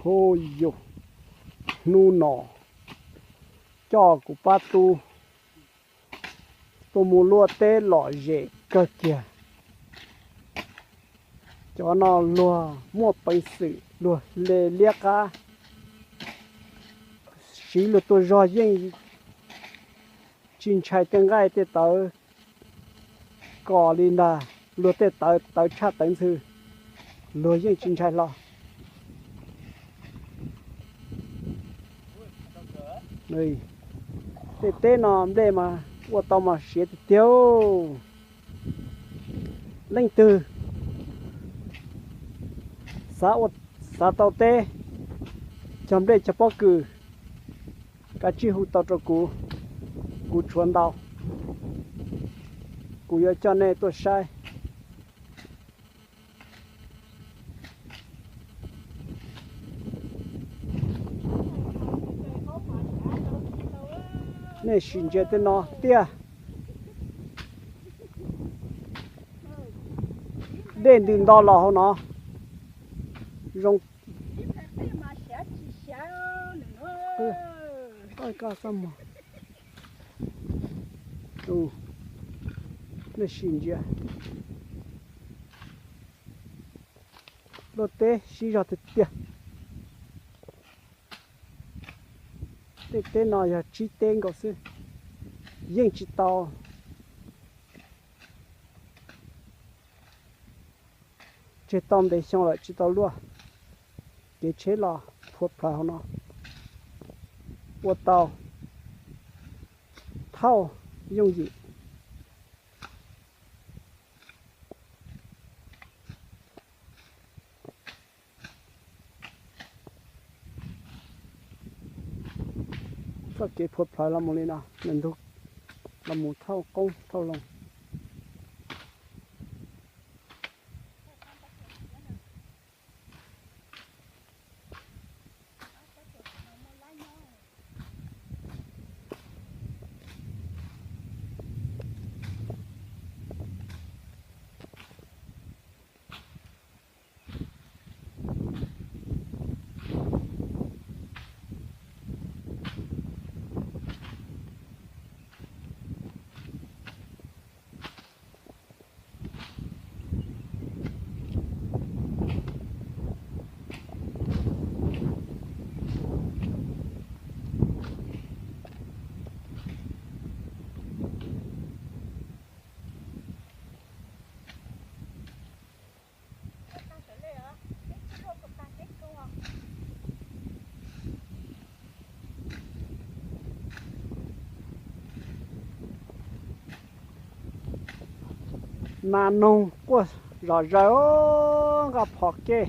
Hu yus, hnub no coj kuv pab tub tuaj mus luaj teb lom zem kawg kiag. Cov no luag muaj peev xwm luag hle liab qab, siv luag tua zog yeej tsis ntshai tej nqaij tej tawv kom li ntag. Luag tej tawv tawv tshaj tawv ntxhw luag yeej tsis ntshai hlo. Tej teb no nplej mas ua tau mas siav tiag tiag. Leej twg xav ua, xav tau teb, cog nplej cog pob kws, kav tsij hu tau rau kuv, kuv tshuav ntau, kuv yuav coj nej tuaj saib. Nej sim ntsia tej no tiag, dej ntws nto los hauv no zoo. Nej sim ntsia, luaj teb sib zog tiag tiag. Tej teb no yog tsib teb nkaus xwb, yeej tsis tau, tseg tau ntev xyoo lawm tsis tau luaj. Kev tsheb los phua plhawv hauv no, ua tau thauj yooj yim. Txoj kev phua plhawv los mus li no, nws ntug los mus thauj qoob thauj loo. Nas noog quaj zom zaws os, nqa phom kev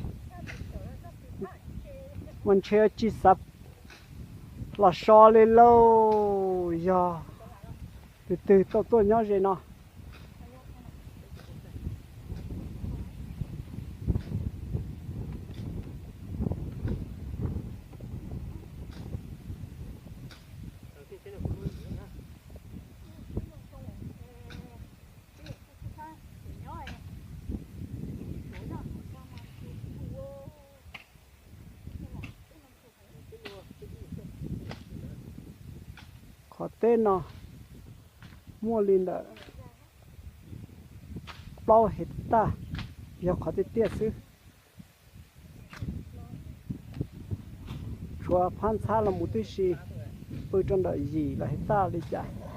mas ntshe tsis xav los so li lauj. Yog tus twg tuaj tuaj nyob ze no. Qhov teb no muaj li ntawm plaub hais taj, yog qhov tiaj tiaj xwb. Tshuav phab ntxhab los mus tib si, pw rau ntawm yim los hais taj li cas.